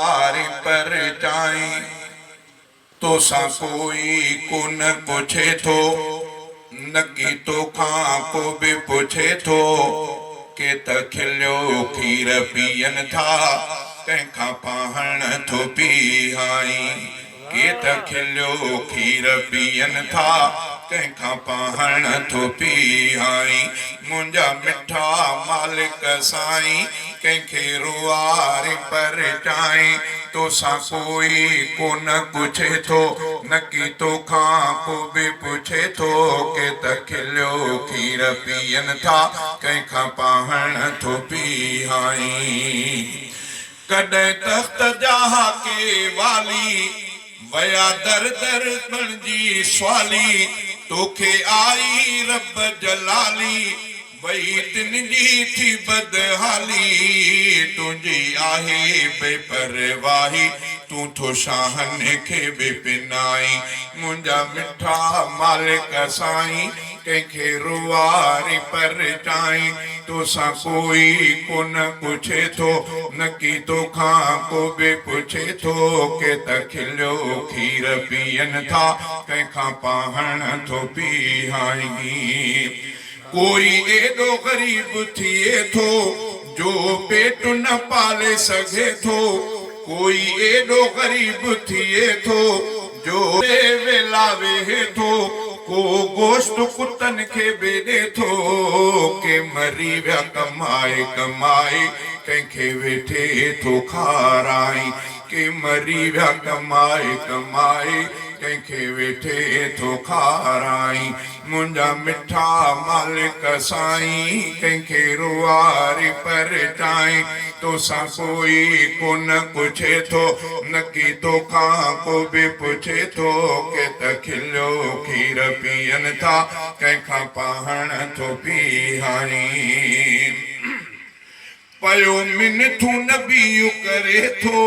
آري پرچائين، توسان ڪوئي ڪونه پڇي ٿو، نڪي توکان ڪو به پڇي ٿو. ڪي ته کليو کير پيئن ٿا، ڪنهن کان پاهڻ ٿو پيهائين. ڪي ته کليو کير پيئن ٿا، ڪنهن کان پاهڻ ٿو پيهائين. منهنجا مٺا مالڪ سائين، ڪنهن کي روئاري پرچائين. توسان ڪوئي ڪونه پڇي ٿو، نڪي توکان ڪو به پڇي ٿو. ڪي ته کليو کير پيئن ٿا، ڪنهن کان پاهڻ ٿو پيهائين. ڪڏهن تخت جا ڪي والي، ويا در در بڻجي سوالي، توکي آئي رب جلالي، وئي تن جي ٿي بدحالي، تنهنجي آهي بي پرواهي، تون ٿو شاهن کي به پنائين، منهنجا مٺا مالڪ سائين، ڪنهن کي روئاري پرچائين، توسان ڪوئي ڪونه پڇي ٿو، نڪي توکان ڪو به پڇي ٿو، ڪي ته کليو کير پيئن ٿا، ڪنهن کان پاهڻ ٿو پيهائين. ڪوئي ايڏو غريب ٿئي ٿو، جو پيٽ نه پالي سگهي ٿو، ڪوئي ايڏو غريب ٿئي ٿو، جو ويلا ويهي ٿو، ڪو گوشت ڪتن کي به ڏي ٿو، ڪي مري ويا ڪمائي ڪمائي، ڪنهن کي ويٺي ٿو کارائين، ڪي مري ويا ڪمائي ڪمائي، ڪنهن کي ويٺي ٿو کارائين. منهنجا مٺا مالڪ سائين، ڪنهن کي روئاري پرچائين، توسان ڪوئي ڪونه پڇي ٿو، نڪي توکان ڪو به پڇي ٿو، ڪي ته کليو کير پيئن ٿا، ڪنهن کان پاهڻ ٿو پيهائين. پيو منٿون نبي ڪري ٿو،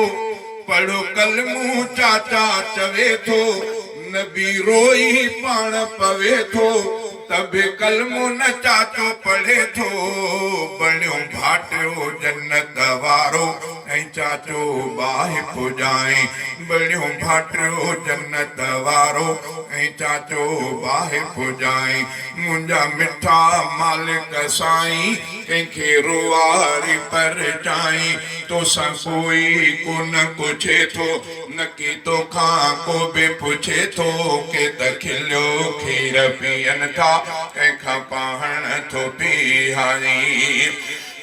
پڙهو ڪلمون چاچا چوي ٿو، نبي روئي پاڻ پوي ٿو، ته به ڪلمو نه چاچو پڙهي ٿو، بڻيو ڀاٽيو جنت وارو ۽ چاچو باهه پڄائين، بڻيو ڀاٽيو جنت وارو ۽ چاچو باهه پڄائين، منهنجا مٺا مالڪ سائين، ڪنهن کي روئاري پرچائين، توسان ڪوئي ڪونه پڇي ٿو، نڪي توکان ڪو به پڇي ٿو، ڪي ته کليو کير پيئن ٿا، ڪنهن کان پاهڻ ٿو پيهائين.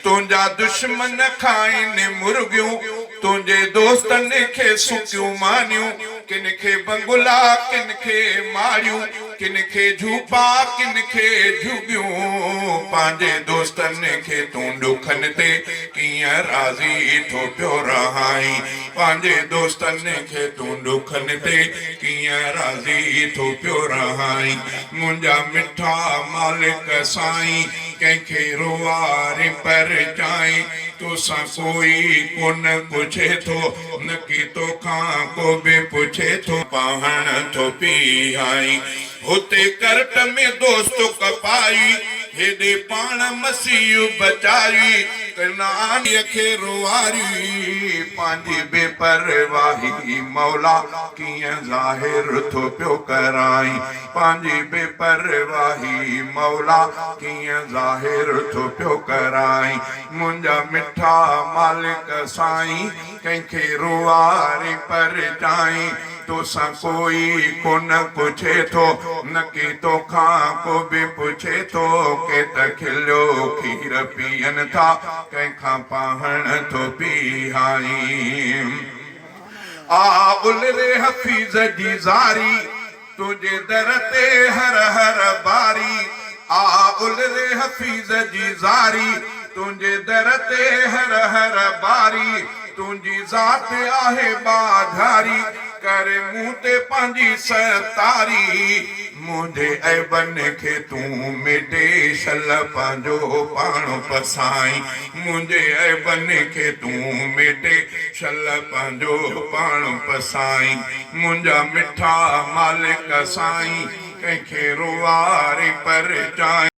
تنهنجا دشمن کائين مرغيون، تنهنجي دوستن کي سڪيون مانيون، ڪن کي بنگلا، ڪن کي ماڙيون، ڪن کي جهوپا، ڪن کي جهڳيون، پنهنجي دوستن کي تون ڏکن تي ڪيئن راضي ٿو پيو رهائين، پنهنجي دوستن کي تون ڏکن تي ڪيئن راضي ٿو پيو رهائين، منهنجا مٺا مالڪ سائين، ڪنهن کي روئاري پرچائين، توسان ڪوئي ڪونه پڇي ٿو، نڪي توکان ڪو به پڇي ٿو. پاهڻ ٿو پيهائين، هتي ڪرٽ ۾ دوست ڪپائي، هيڏي پاڻ مسيح بچائي، ڪنعانيء کي روئاري، پنهنجي بي پرواهي مولا ڪيئن ظاهر ٿو پيو ڪرائين، پنهنجي بي پرواهي مولا ڪيئن ظاهر ٿو پيو ڪرائين، منهنجا مٺا مالڪ سائين، ڪنهن کي روئاري پرچائين، توسان ڪوئي ڪونه پڇي ٿو، نڪي توکان ڪو به پڇي ٿو، ڪي ته کليو کير پيئن ٿا، ڪنهن کان پاهڻ ٿو پيهائين. آ الري حفيظ جي زاري، تنهنجي در تي هر هر باري، آ الري حفيظ جي زاري، تنهنجي در تي هر هر باري، تنهنجي ذات آهي ٻاجهاري، ڪر مون تي پنهنجي ستاري، منهنجي عيبن کي تون ميٽي شل پنهنجو پاڻ پسائين، منهنجي عيبن کي تون ميٽي شل پنهنجو پاڻ پسائين. منهنجا مٺا مالڪ سائين، ڪنهن کي روئاري پرچائين.